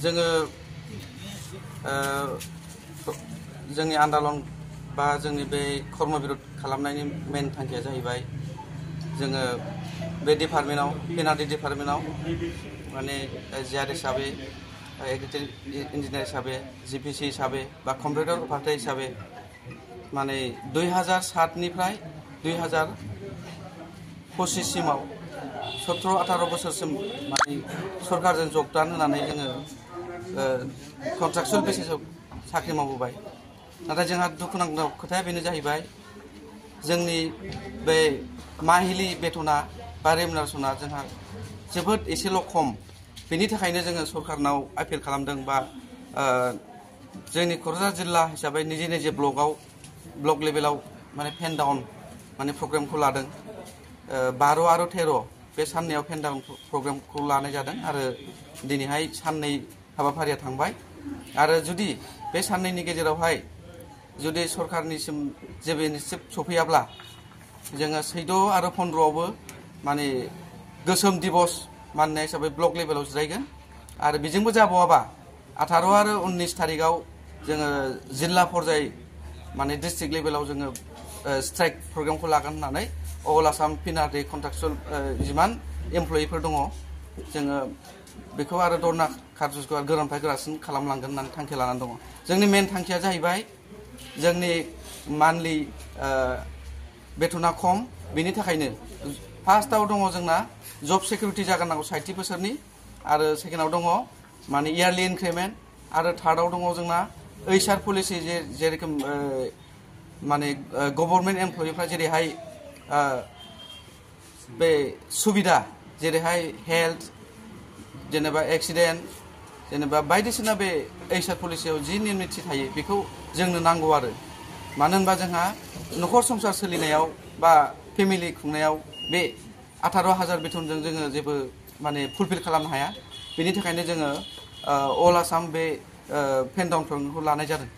जोङो जोंनि आन्दालन बा जोंनि बे कर्म बिरोध खालामनायनि मेन थांखिया जाहैबाय जोङो बे डिपार्टमेन्टआव पेनाल्टि डिपार्टमेन्टआव माने जिआर हिसाबै एग्रिकालचार इन्जिनियार हिसाबै जिपिसि हिसाबै बा कम्पिउटार अपारेटर हिसाबै माने 2007 निफ्राय 2025 सिमाव 17-18 बोसोरसिम माने सरकारजों जगदान होनानै जोङो कन्ट्राक्चुअल बेसिसआव साख्रि मावबोबाय। नाथाय जोंहा दुखुनांथाव खोथाया बेनो जाहैबाय जोंनि बे माहिलि बेथना बा रेमुनारेसना जोंहा जोबोद एसेल' खम। बेनि थाखायनो जोङो सरकारनाव आपिल खालामदों बा जोंनि क'क्राझार जिल्ला हिसाबै निजे ब्लक लेभेलाव माने पेन डाउन माने प्रग्रामखौ लादों। 12 आरो 13 बे साननैयाव पेन डाउन प्रग्रामखौ लानाय जादों आरो दिनैहाय साननै हाबाफारिया थांबाय। आरो जुदि बे साननैनि गेजेरावहाय जुदि सरकारनिसिम जेबो इनिसियेटिभ सफैयाब्ला जोङो 14 आरो 15आवबो माने गोसोम दिबस माननाय हिसाबै ब्लक लेभेलाव जिरायगोन। आरो बेजोंबो जाबावाबा 18 आरो 19 थारिखआव जोङो जिल्ला पर्याय माने डिस्ट्रिक्ट लेभेलाव जोङो स्ट्राइक प्रग्रामखौ लागोन होननानै अल आसाम पेनाल्टि कन्ट्राक्चुअल जिमान एमप्लयिफोर दङ जोङो बेखौ आरो धरना कार्जखौ गोरानिफ्राय गोरासिन खालामलांगोन होननानै थांखि लानानै दङ। जोंनि मेन थांखिया जाहैबाय जोंनि मान्थलि बेथना खम। बेनि थाखायनो फार्स्टआव दङ जोंना जब सिकिउरिटि जागोरनांगौ 60 बोसोरनि आरो सेकेन्डआव दङ माने इयारलि इनक्रिमेन्ट आरो थार्डआव दङ जोंना HR पलिसि जेरोखोम माने गभर्नमेन्ट एमप्लयिफ्रा जेरैहाय बे सुबिदा जेरैहाय हेल्थ जेनेबा एक्सिडेन्ट जेनेबा बायदिसिना बे HR पलिसियाव जि नियम निथि थायो बेखौ जोंनो नांगौ आरो। मानो होनबा जोंहा न'खर संसार सोलिनायाव बा फेमिलि खुंनायाव बे 18,000 बेथनजों जोङो जेबो माने फुलफिल खालामनो हाया। बेनि थाखायनो जोङो अल आसाम बे पेन डाउन प्रग्रामखौ लानाय जादों।